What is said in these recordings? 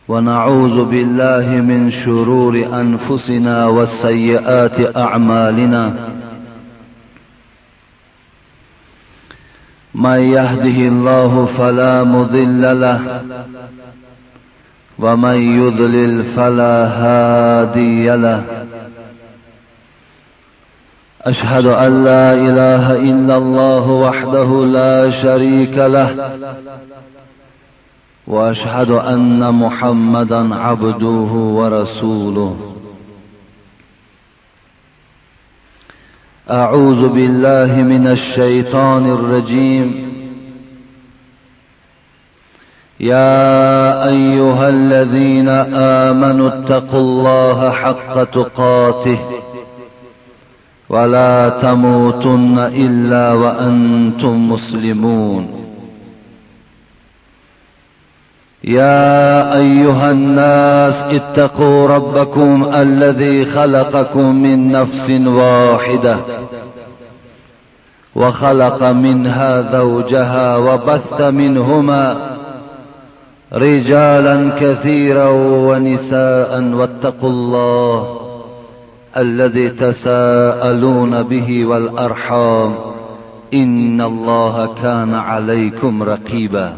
ونعوذ بالله من شرور أنفسنا وسيئات أعمالنا. من يهده الله فلا مضل له ومن يضلل فلا هادي له. أشهد أن لا إله إلا الله وحده لا شريك له، وأشهد أن محمدا عبده ورسوله. أعوذ بالله من الشيطان الرجيم. يا أيها الذين آمنوا اتقوا الله حق تقاته ولا تموتن إلا وأنتم مسلمون. يا أيها الناس اتقوا ربكم الذي خلقكم من نفس واحدة وخلق منها زوجها وبث منهما رجالا كثيرا ونساء، واتقوا الله الذي تساءلون به والأرحام إن الله كان عليكم رقيبا.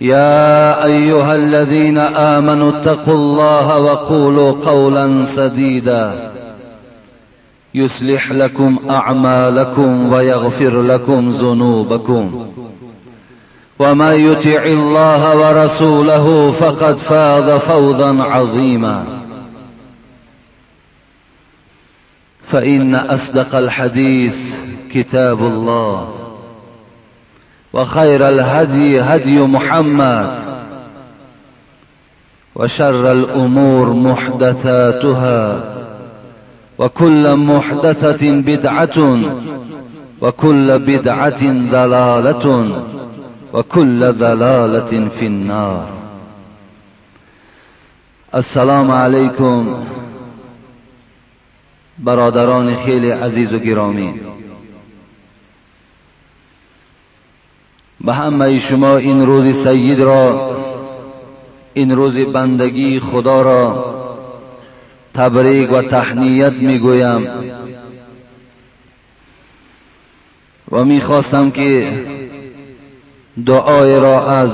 يا أيها الذين آمنوا اتقوا الله وقولوا قولا سديدا يصلح لكم أعمالكم ويغفر لكم ذنوبكم، ومن يطع الله ورسوله فقد فاز فوزا عظيما. فإن أصدق الحديث كتاب الله، وخير الهدي هدي محمد، وشر الأمور محدثاتها، وكل محدثة بدعة، وكل بدعة ضلالة، وكل ضلالة في النار. السلام علیکم برادران خیلی عزیز و گرامی، به همه شما این روز سید را، این روز بندگی خدا را تبریک و تهنیت میگویم و میخواستم که دعای را از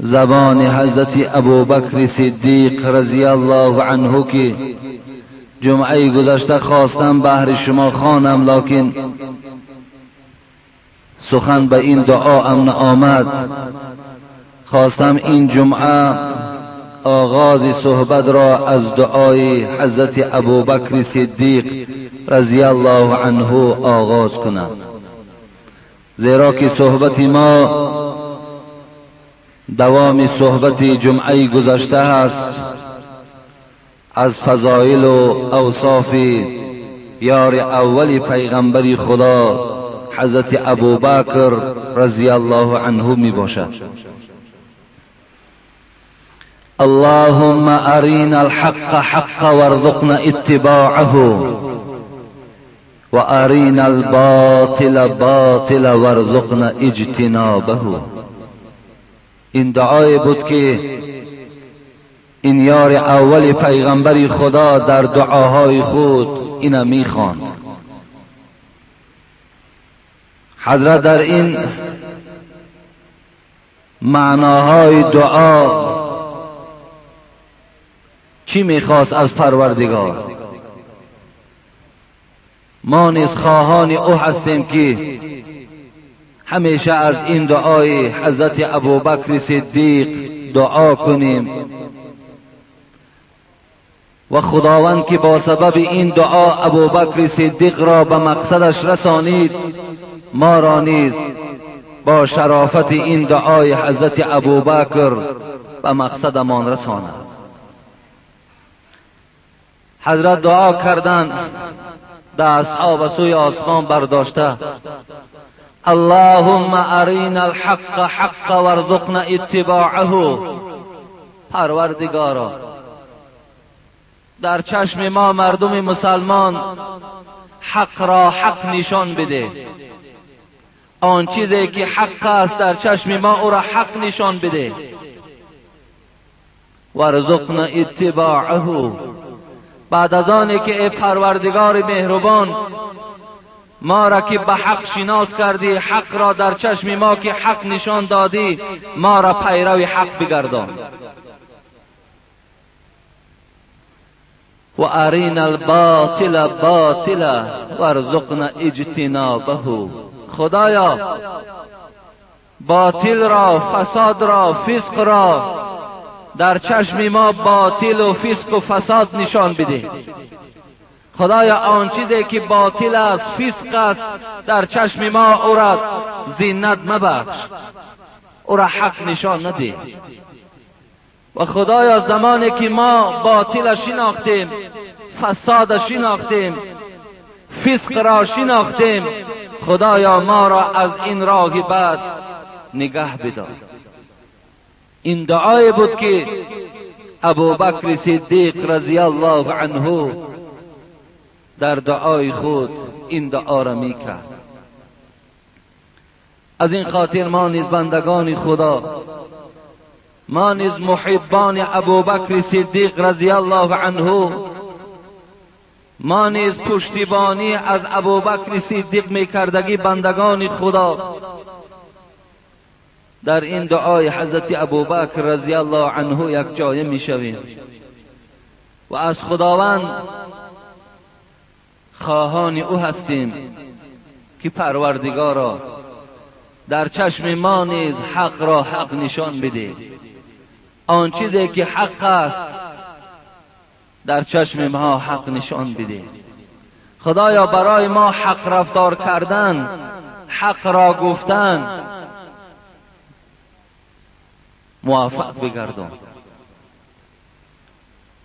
زبان حضرت ابوبکر صدیق رضی الله عنه که جمعه گذشته خواستم بهر شما خوانم، لکن سخن به این دعا امن آمد. خواستم این جمعه آغاز صحبت را از دعای حضرت ابوبکر صدیق رضی الله عنه آغاز کنم، زیرا که صحبت ما دوام صحبت جمعه گذشته است از فضایل و اوصاف یار اول پیغمبر خدا حضرت ابوبکر رضی الله عنه می باشد. اللهم ارنا الحق حقا وارزقنا اتباعه، وارنا الباطل باطلا وارزقنا اجتنابه. این دعای بود که این یار اول پیغمبر خدا در دعاهای خود اینا میخواند. حضرت در این معناهای دعا چی میخواست از پروردگار؟ ما نیز خواهان او هستیم که همیشه از این دعای حضرت ابوبکر صدیق دعا کنیم و خداوند که با سبب این دعا ابوبکر صدیق را به مقصدش رسانید، ما را نیز با شرافت این دعای حضرت ابوبکر به مقصدمان رساند. حضرت دعا کردند، دستها به سوی آسمان برداشته، اللهم ارینا الحق حقا وارزقنا اتباعه. پروردگارا، در چشم ما مردم مسلمان حق را حق نشان بده آن چیزی که حق است در چشم ما او را حق نشان بده. وارزقنا اتباعه. بعد از آنی که ای پروردگار مهربان ما را که به حق شناس کردی، حق را در چشم ما که حق نشان دادی، ما را پیرو حق بگردان. و ارینا الباطل باطلا وارزقنا اجتنابه. خدایا باطل را، فساد را، فسق را در چشم ما باطل و فسق و فساد نشان بده. خدایا آن چیزی که باطل است، فسق است، در چشم ما او را زینت مبخش، او را حق نشان نده. و خدایا زمانی که ما باطل شناختیم، فساد شناختیم، فسق را شناختیم، خدایا ما را از این راه بد نگه بدار. این دعای بود که ابوبکر صدیق رضی الله عنه در دعای خود این دعا را می کرد. از این خاطر ما نیز بندگان خدا، ما نیز محبان ابوبکر صدیق رضی الله عنه، ما نیز پشتیبانی از ابوبکر صدیق میکردگی بندگان خدا، در این دعای حضرت ابوبکر رضی الله عنه یک جای میشویم و از خداوند خواهان او هستیم که پروردگارا در چشم ما نیز حق را حق نشان بده. آن چیزی که حق است در چشم ما حق نشان بده. خدایا برای ما حق رفتار کردن، حق را گفتن موفق بگردان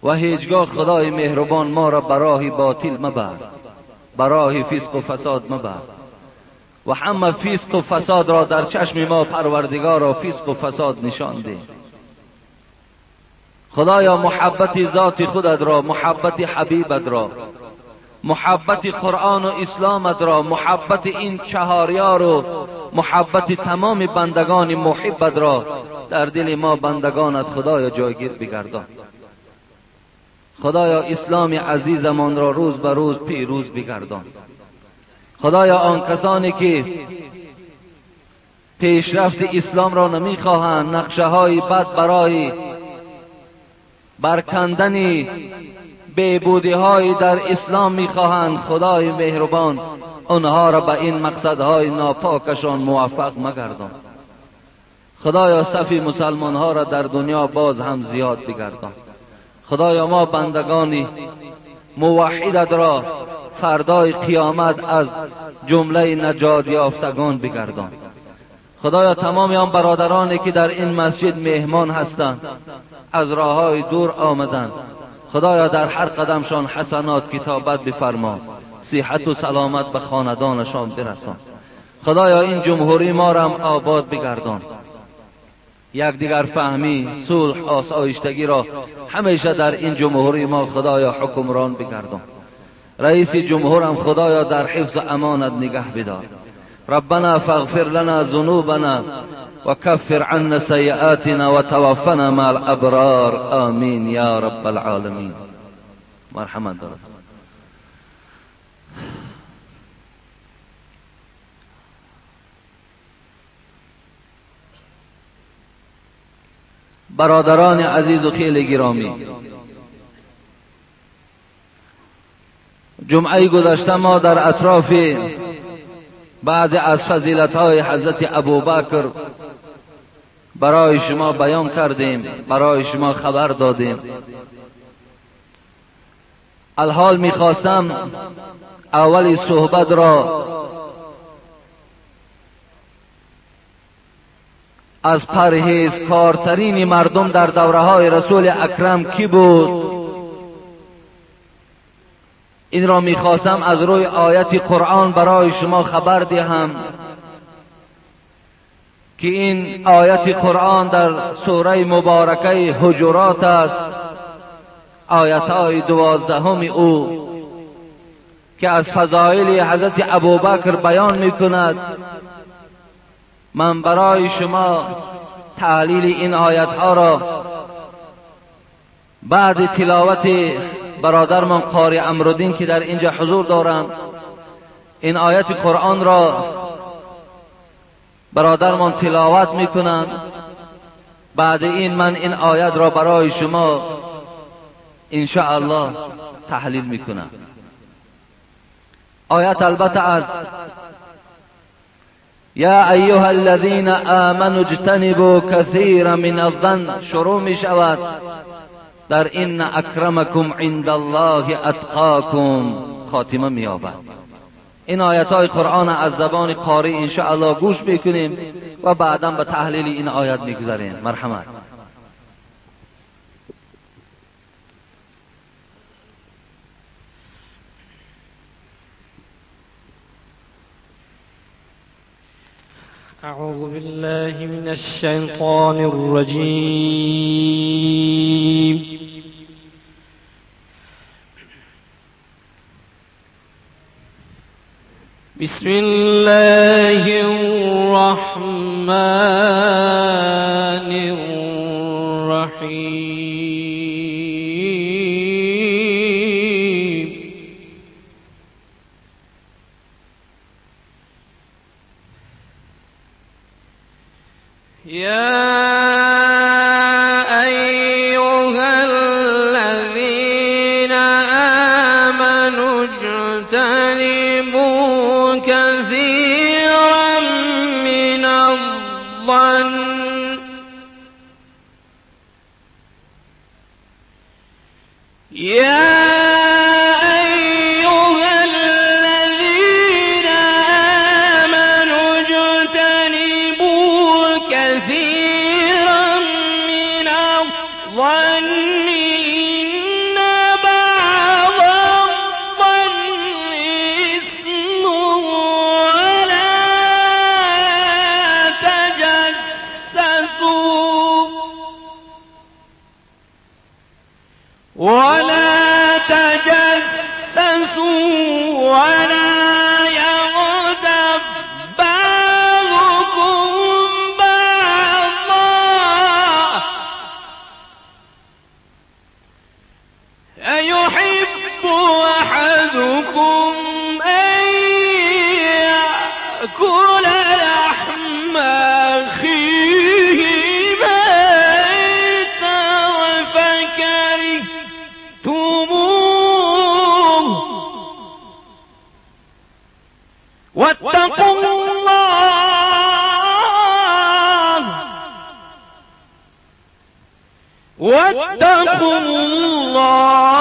و هیچگاه خدای مهربان ما را براه باطل مبر، براه فسق و فساد مبر و همه فسق و فساد را در چشم ما پروردگار را فسق و فساد نشان ده. خدایا محبت ذات خودت را، محبت حبیبت را، محبت قرآن و اسلامت را، محبت این چهاریار و محبت تمام بندگان محبت را در دل ما بندگانت خدایا جایگیر بگردان. خدایا اسلام عزیزمان را روز به روز پیروز بگردان. خدایا آن کسانی که پیشرفت اسلام را نمیخواهند، نقشه های بد برای برکندن بهبودی های در اسلام میخواهند، خدای مهربان آنها را به این مقصدهای ناپاکشان موفق مگردان. خدایا صف مسلمان ها را در دنیا باز هم زیاد بگردان. خدایا ما بندگانی موحدت را فردای قیامت از جمله نجات یافتگان بگردان. خدایا تمام آن برادرانی که در این مسجد مهمان هستند، از راههای دور آمدند، خدایا در هر قدمشان حسنات کتابت بفرما، صحت و سلامت به خاندانشان برسان. خدایا این جمهوری ما را هم آباد بگردان. یکدیگر فهمی، صلح، آسایشتگی را همیشه در این جمهوری ما خدایا حکمران بگردان. رئیس جمهورم خدایا در حفظ امانت نگه بدار. ربنا فاغفر لنا ذنوبنا وكفر عنا سيئاتنا وتوفنا مع الابرار آمین یا رب العالمین. مرحمت دارد. برادران عزیز و خیلی گرامی، جمعه گذشته ما در اطراف بعضی از فضیلت‌های حضرت ابوبکر برای شما بیان کردیم، برای شما خبر دادیم. الحال میخواستم اول صحبت را از پرهیزکارترین مردم در دوره‌های رسول اکرم کی بود، این را میخواستم از روی آیت قرآن برای شما خبر دهم که این آیت قرآن در سوره مبارکه حجرات است، آیت های 12 او که از فضایل حضرت ابوبکر بیان میکند. من برای شما تحلیل این آیت ها را بعد تلاوت برادرمان قاری امرالدین که در اینجا حضور دارم، این آیت قرآن را برادرمان تلاوت میکنند. بعد این من این آیت را برای شما انشاءالله تحلیل میکنم. آیت البته از یا ایها الذین آمنوا اجتنبوا کثیرا من الظن شروع می شود، در ان اکرمکم عند الله اتقاکم خاتمه می یابد. این آیت های قرآن از زبان قاری انشاءالله گوش میکنیم و بعدا به تحلیل این آیت میگذریم. مرحمت. أعوذ بالله من الشيطان الرجيم. بسم الله الرحمن الرحيم. يا أيها الذين آمنوا اجتنبوا كثيرا من الظن يا أيها الذين آمنوا اجتنبوا كثيرا من الظن إن بعض الظن إثم ولا تجسسوا ولا تجسسوا ولا يغتب بعضكم بعضا أيحب أحدكم أن يأكل لحم أخيه ميتا فكرهتموه واتقوا الله واتقوا الله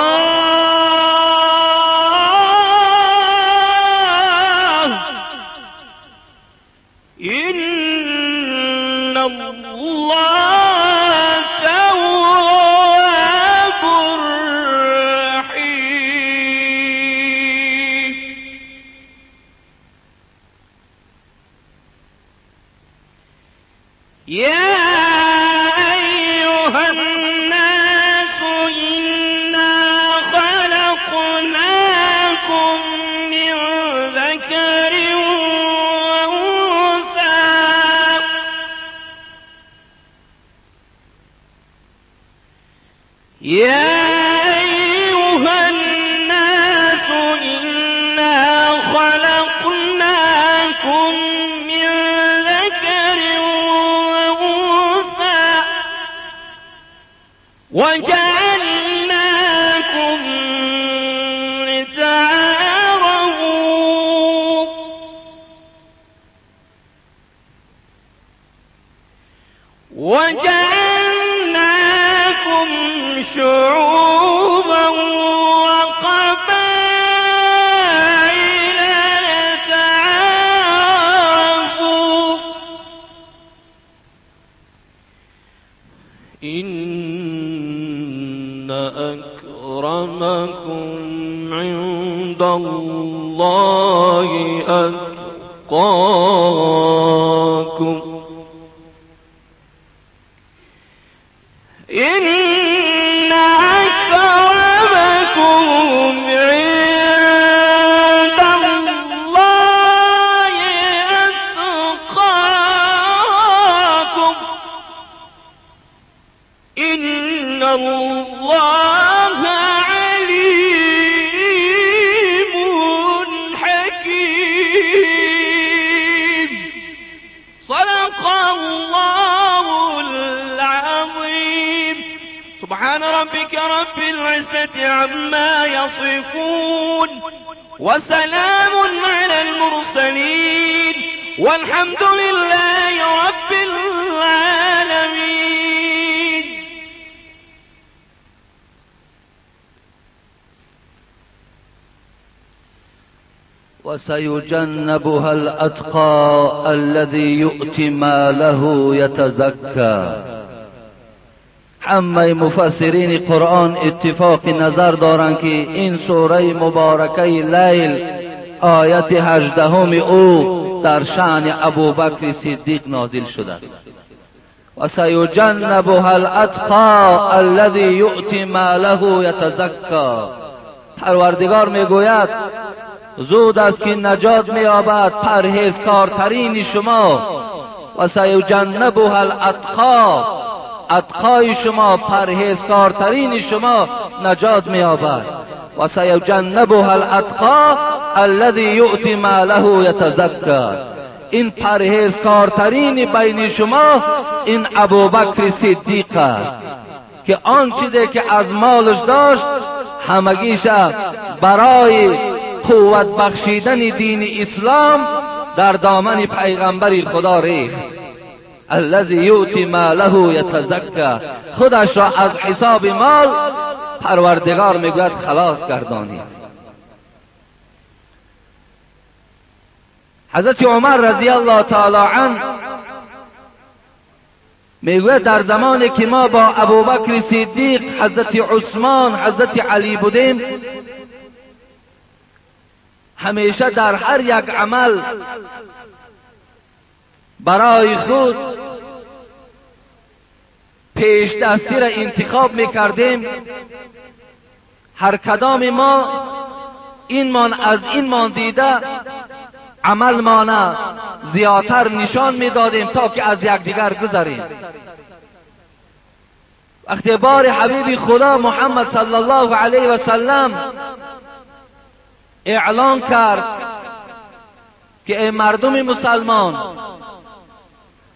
إن الله تواب رحيم. يا أيها الناس إنا خلقناكم من ذكر وأنثى يا أيها الناس إنا خلقناكم من ذكر وأنثى وجعلناكم لتعارفوا وجعلناكم شعوبا وقبائل لتعارفوا إن أكرمكم عند الله أتقاكم إن أكرمكم عند الله أتقاكم. الله عليم حكيم. صدق الله العظيم. سبحان ربك رب العزة عما يصفون وسلام على المرسلين والحمد لله رب العالمين. وسيجنبها الأتقى الذي يؤتي ماله يتزكى. همه مفسرین قرآن اتفاق نظر دارند که این سوره مبارکه لیل آیت 18 او در شأن ابوبکر صدیق نازل شده است. و سیجنبها الاتقى الذي یؤتی ماله یتزکا. پروردگار میگوید زود است که نجات مییابد پرهیزکارترین شما. و سیجنبها الاتقا، اتقای شما، پرهیزکارترین شما نجات مییابد. و سیجنبها الاتقا الذی یؤتی ماله یتزکا. این پرهیزکارترین بین شما این ابوبکر صدیق است که آن چیزی که از مالش داشت همگیش برای قوت بخشیدن دین اسلام در دامن پیغمبر خدا ریخت. الذی یؤتی ماله یتزکا، خودش را از حساب مال پروردگار میگوید خلاص گردانید. حضرت عمر رضی الله تعالی عنه میگوید در زمانی که ما با ابوبکر صدیق، حضرت عثمان، حضرت علی بودیم، همیشه در هر یک عمل برای خود پیش دستی را انتخاب میکردیم. هر کدام ما این مان از این مان دیده عمل مانه زیادتر نشان میدادیم تا که از یکدیگر گذریم. وقتی بار حبیب خدا محمد صلی الله علیه و سلم اعلان کرد که ای مردم مسلمان،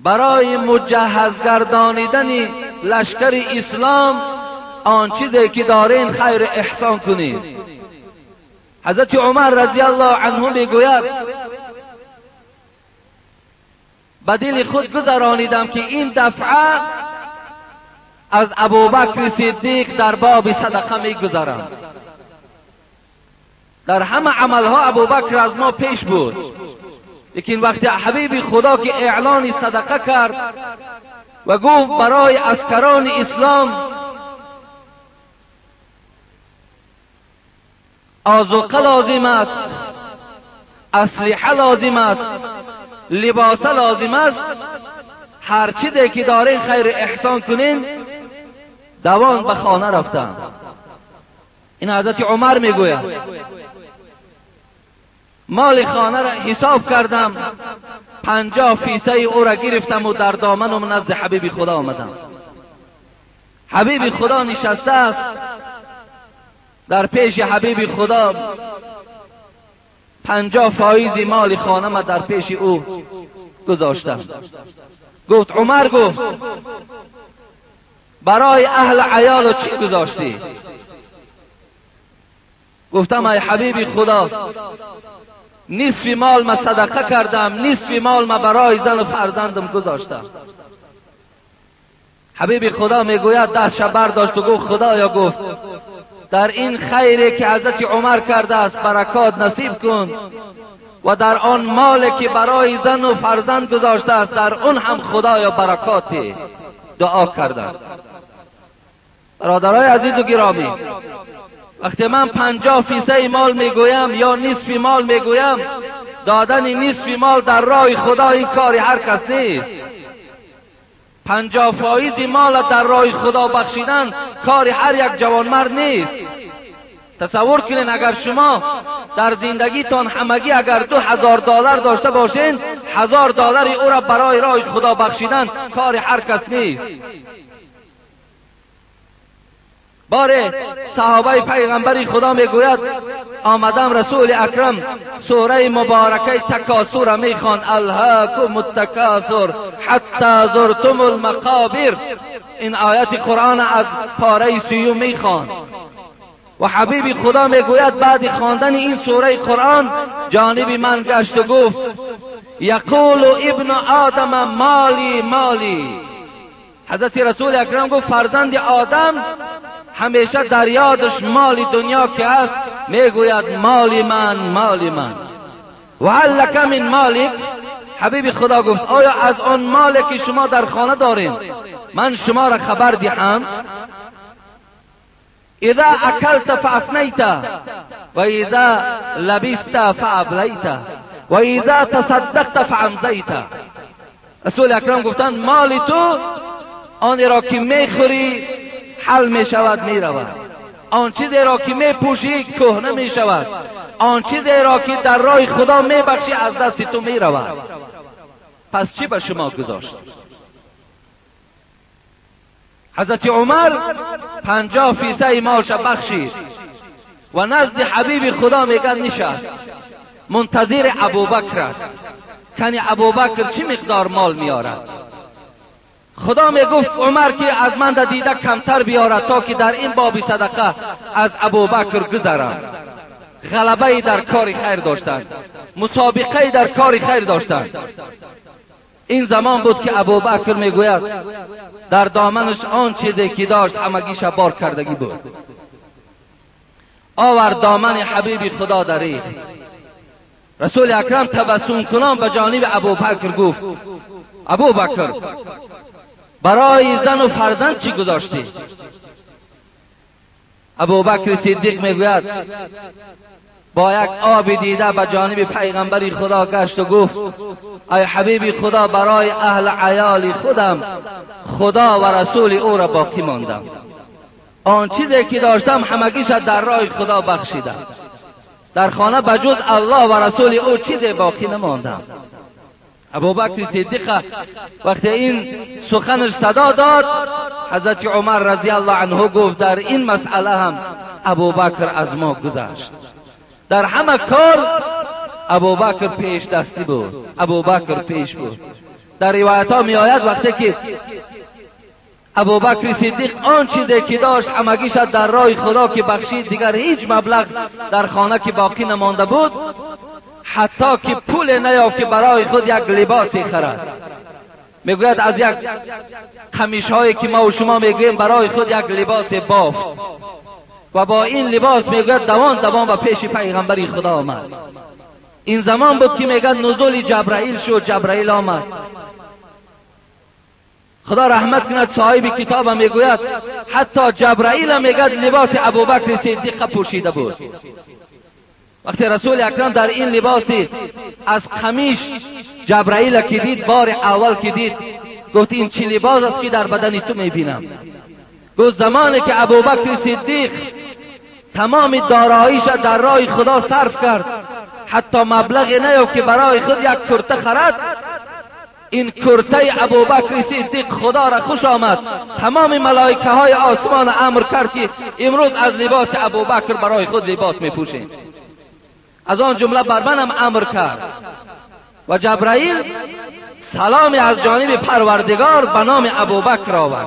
برای مجهز گردانیدن لشکر اسلام آن چیزی که دارین خیر احسان کنید. حضرت عمر رضی الله عنه میگوید به دل خود گذرانیدم که این دفعه از ابوبکر صدیق در باب صدقه میگذرم. در همه عملها ابوبکر از ما پیش بود، لیکن وقتی حبیب خدا که اعلان صدقه کرد و گفت برای عسکران اسلام آذوقه لازم است، اسلحه لازم است، لباس لازم است، هر چیزی که دارین خیر احسان کنین، دوان به خانه رفتن. این حضرت عمر میگوید مال خانه را حساب کردم، 50 فیصه او را گرفتم و در دامنم نزد حبیب خدا آمدم. حبیب خدا نشسته است، در پیش حبیب خدا 50 فایز مال خانه ما در پیش او گذاشتم. گفت عمر، گفت برای اهل عیال چی گذاشتی؟ گفتم ای حبیب خدا، نصف مال ما صدقه کردم، نصف مال ما برای زن و فرزندم گذاشتم. حبیب خدا میگوید دستش برداشت و گفت خدایا، گفت در این خیری که حضرت عمر کرده است برکات نصیب کن و در آن مال که برای زن و فرزند گذاشته است در آن هم خدایا برکاتی دعا کردم. برادرای عزیز و گرامی، وقتی من 50 فیصه مال میگویم یا نصف مال میگویم، دادن نصف مال در راه خدا این کاری هر کس نیست. 50 فایز مال در راه خدا بخشیدن کار هر یک جوانمرد نیست. تصور کنین اگر شما در زندگیتان همگی اگر 2000 دلار داشته باشین، 1000 دلار او را برای راه خدا بخشیدن کار هر کس نیست. باره صحابه پیغمبری خدا میگوید آمدم رسول اکرم سوره مبارکه تکاثر میخوان، الهاکم التکاثر حتی زرتم المقابر. این آیت قرآن از پاره سیوم میخوان و حبیب خدا میگوید بعد خواندن این سوره قرآن جانب من گشت و گفت یقول ابن آدم مالی مالی. حضرت رسول اکرم گفت فرزند آدم همیشه در یادش مال دنیا که است میگوید مال من مال من. و هل لک من مالک؟ حبیب خدا گفت آیا از آن مال که شما در خانه دارین من شما را خبر دهم؟ اذا اکلت فافنیت و اذا لبست فابلیت و اذا تصدقت فامضیت. رسول اکرم گفتند مال تو آن را که میخوری حل می شود می رود، آن چیزی را که می پوشی کهنه می شود، آن چیزی را که در راه خدا می بخشی از دست تو می رود. پس چی به شما گذاشت؟ حضرت عمر 50 فیصد مالش بخشید و نزد حبیب خدا میگن نشست، منتظر ابوبکر است. کنی ابوبکر چی مقدار مال میارد؟ خدا میگفت عمر که از من دیده کمتر بیارد تا که در این باب صدقه از ابوبکر گذرم. غلبه در کار خیر داشتند، مسابقه در کار خیر داشتند. این زمان بود که ابوبکر میگوید در دامنش آن چیزی که داشت همگیش بار کردگی بود. آورد دامن حبیب خدا دریخت. رسول اکرم تبسم کنان به جانب ابوبکر گفت ابوبکر برای زن و فرزند چی گذاشتی؟ ابوبکر صدیق میگوید با یک آب دیده به جانب پیغمبر خدا گشت و گفت ای حبیب خدا برای اهل عیال خودم خدا و رسول او را باقی ماندم، آن چیزی که داشتم همگیش در راه خدا بخشیدم، در خانه بجز الله و رسول او چیزی باقی نماندم. ابوبکر صدیق وقتی این سخنش صدا داد حضرت عمر رضی الله عنه گفت در این مسئله هم ابوبکر از ما گذشت. در همه کار ابوبکر پیش دستی بود، ابوبکر پیش بود. در روایت ها می آید وقتی که ابوبکر صدیق آن چیزی که داشت همگیش در راه خدا که بخشید، دیگر هیچ مبلغ در خانه که باقی نمانده بود، حتی که پول نیافت که برای خود یک لباسی خرد. میگوید از یک قمیش هایی که ما و شما میگوییم برای خود یک لباس بافت و با این لباس میگوید دوان دوان و پیش پیغمبر خدا آمد. این زمان بود که میگوید نزول جبرائیل شد، جبرائیل آمد. خدا رحمت کند صاحب کتاب میگوید حتی جبرائیل میگوید لباس ابوبکر صدیق پوشیده بود. وقتی رسول اکرم در این لباسی از قمیش جبرائیل که دید، بار اول که دید، گفت این چی لباس است که در بدن تو میبینم؟ گفت زمانی که ابوبکر صدیق تمام داراییش در راه خدا صرف کرد، حتی مبلغ نیافت که برای خود یک کرته خرد، این کرته ابوبکر صدیق خدا را خوش آمد، تمام ملائکه های آسمان امر کرد که امروز از لباس ابوبکر برای خود لباس میپوشیم. از آن جمله بر منم امر کرد و جبرائیل سلام از جانب پروردگار به نام ابوبکر آورد.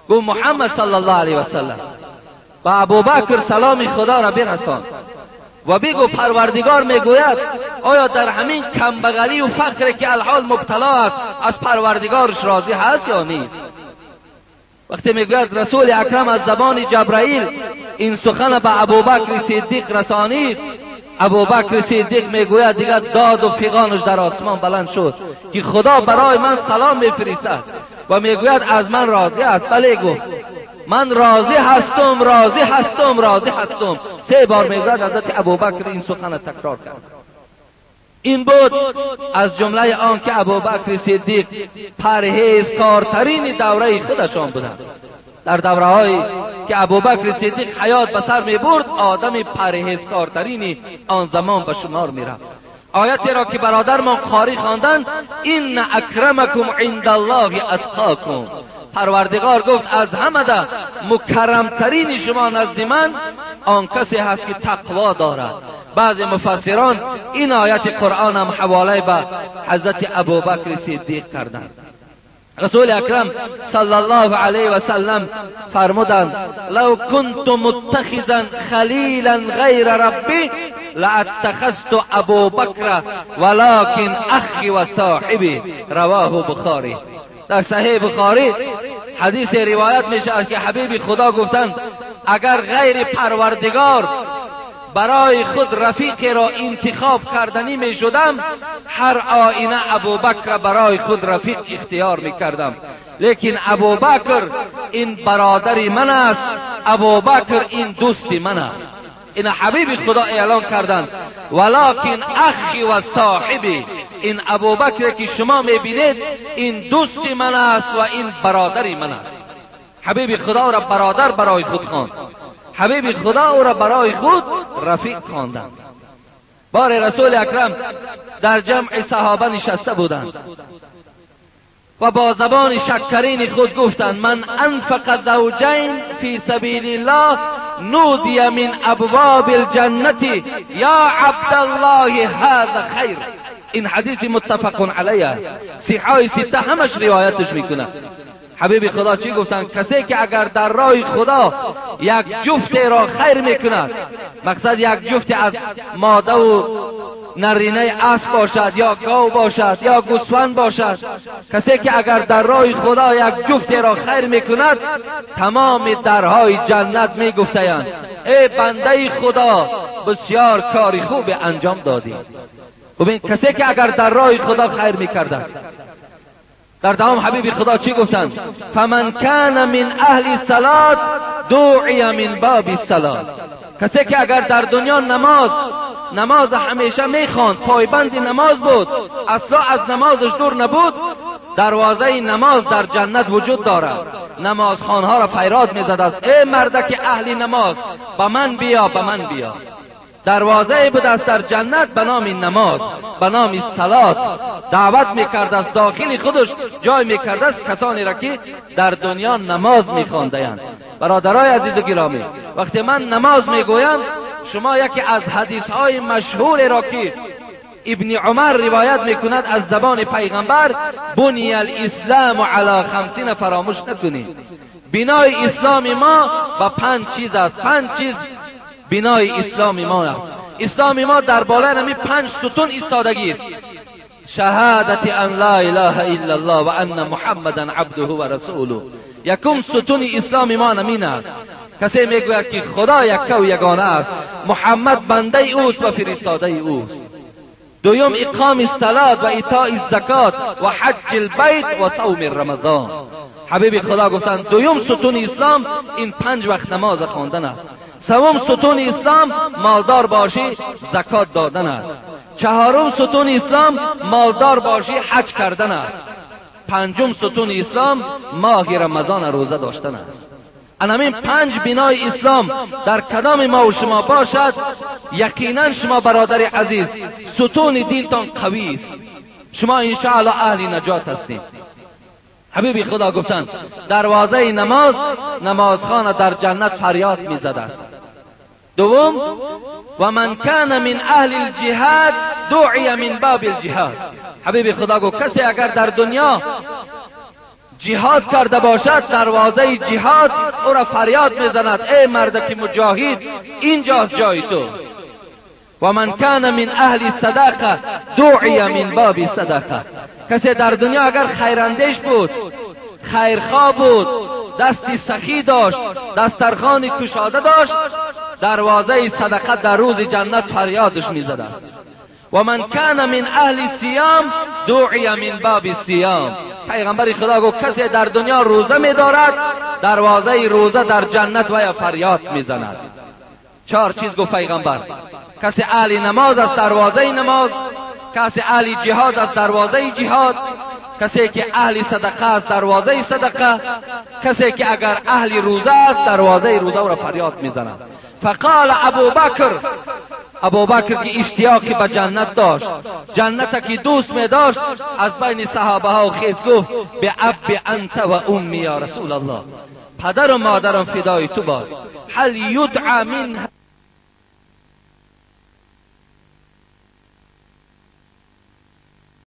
گفت محمد صلی الله علیه و سلم و ابوبکر سلام خدا را برسان و بگو پروردگار میگوید آیا در همین کمبغلی و فقر که الحال مبتلا است از پروردگارش راضی هست یا نیست؟ وقتی میگوید رسول اکرم از زبان جبرائیل این سخن به ابوبکر صدیق رسانید، ابوبکر صدیق میگوید دیگر داد و فغانش در آسمان بلند شد که خدا برای من سلام میفرستد و میگوید از من راضی است. بله، گفت من راضی هستم، راضی هستم، راضی هستم. 3 بار میگوید حضرت ابوبکر این سخن تکرار کرد. این بود از جمله آن که ابوبکر صدیق پرهیزکارترین دوره خودشان بودند. در دوره‌هایی که ابوبکر صدیق حیات به سر می‌برد، آدم پرهیزکارترین آن زمان به شمار می‌رفت. آیتی را که برادرمان قاری خواندند، ان اکرمکم عند الله اتقاکم، پروردگار گفت از همه ده مکرمترین شما نزد من آن کسی هست که تقوا دارد. بعضی مفسران این آیت قرآن هم حواله به حضرت ابوبکر صدیق کردند. رسول اکرم صلی الله علیه و سلم فرمودند لو كنت متخذا خلیلا غیر ربی لاتخذت ابوبکر ولكن اخی و صاحبی. رواه بخاری. در صحیح بخاری حدیث روایت میشه که حبیب خدا گفتند اگر غیر پروردگار برای خود رفیق را انتخاب کردنی می شدم هر آینه ابوبکر برای خود رفیق اختیار می کردم، لیکن ابوبکر این برادر من است، ابوبکر این دوست من است. این حبیب خدا اعلان کردند ولکن اخی و صاحبی، این ابوبکر که شما می بینید این دوست من است و این برادر من است. حبیب خدا را برادر برای خود خواند، حبیب خدا او را برای خود رفیق خواندند. بار رسول اکرم در جمع صحابه نشسته بودند و با زبان شکرین خود گفتند من انفق زوجین فی سبیل الله نودی من ابواب الجنة یا عبدالله هذا خیر. این حدیث متفق علیه است، صحای سته همش روایتش میکنه. حبیب خدا چی گفتند؟ کسی که اگر در راه خدا یک جفت را خیر میکند، مقصد یک جفت از ماده و نرینه اسب باشد یا گاو باشد یا گوسفند باشد، کسی که اگر در راه خدا یک جفت را خیر میکند تمام درهای جنت میگفتند ای بنده خدا بسیار کاری خوب انجام دادی. ببین کسی که اگر در راه خدا خیر میکرده است. در دوام حبیب خدا چی گفتند؟ فمن کان من اهل صلات دعی من باب الصلات. کسی که اگر در دنیا نماز همیشه میخواند، پایبند نماز بود، اصلا از نمازش دور نبود، دروازه نماز در جنت وجود دارد. نمازخوانها را فریاد میزد است ای مردک اهل نماز به من بیا، به من بیا. دروازه بود است در جنت به نام نماز، به نام صلات دعوت میکرد است، داخل خودش جای میکرد است کسانی را که در دنیا نماز میخواندند. برادرای عزیز و گرامی، وقتی من نماز میگویم شما یکی از حدیث های مشهور را که ابن عمر روایت میکند از زبان پیغمبر بنی الاسلام علی خمسین فراموش نکنید. بنای اسلام ما با 5 چیز است. 5 چیز بنای اسلام ما است. اسلام ما در بالای نمی 5 ستون ایستادگی است. شهادت ان لا اله الا الله و ان محمدا عبده و رسوله. یکم ستون اسلام ما نمین است. کسی میگوید که خدا یکه و یگانه است، محمد بنده اوست و فرستاده اوست. دویم اقام الصلاة و ایتاء الزکات و حج البیت و صوم رمضان. حبیب خدا گفتند دویم ستون اسلام این 5 وقت نماز خواندن است. سوم ستون اسلام مالدار باشی زکات دادن است. چهارم ستون اسلام مالدار باشی حج کردن است. پنجم ستون اسلام ماه رمضان روزه داشتن است. انامین 5 بنای اسلام در کدام ما و شما باشد، یقینا شما برادر عزیز ستون دینتان قوی است، شما انشاءالله اهل نجات هستید. حبیب خدا گفتند دروازه نماز نمازخانه در جنت فریاد میزده است. دوم و من کان من اهل الجهاد دعی من باب الجهاد. حبیب خدا گفت کسی اگر در دنیا جهاد کرده باشد دروازه جهاد او را فریاد میزند ای مرد که مجاهد اینجاست جای تو. و من کان من اهل صدقه دعی من باب صدقه. کسی در دنیا اگر خیراندیش بود، خیرخواه بود، دستی سخی داشت، دسترخوان کشاده داشت، دروازه صدقه در روز جنت فریادش میزده است. و من کان من اهل صیام دعی من باب صیام. پیغمبر خدا گفت کسی در دنیا روزه میدارد دروازه روزه در جنت و یا فریاد میزند. 4 چیز گفت پیغمبر: کسی اهل نماز است دروازه نماز، کسی اهل جهاد است دروازه جهاد، کسی که اهل صدقه است دروازه صدقه، کسی که اگر اهل روزه است دروازه روزه را فریاد میزند. فقال ابو بکر، ابوبکر که اشتیاقی به جنت داشت، جنت که دوست می داشت، از بین صحابه ها خیز گفت به اب انت و امی یا رسول الله، پدر و مادرم فدای تو باد. هل یدعى من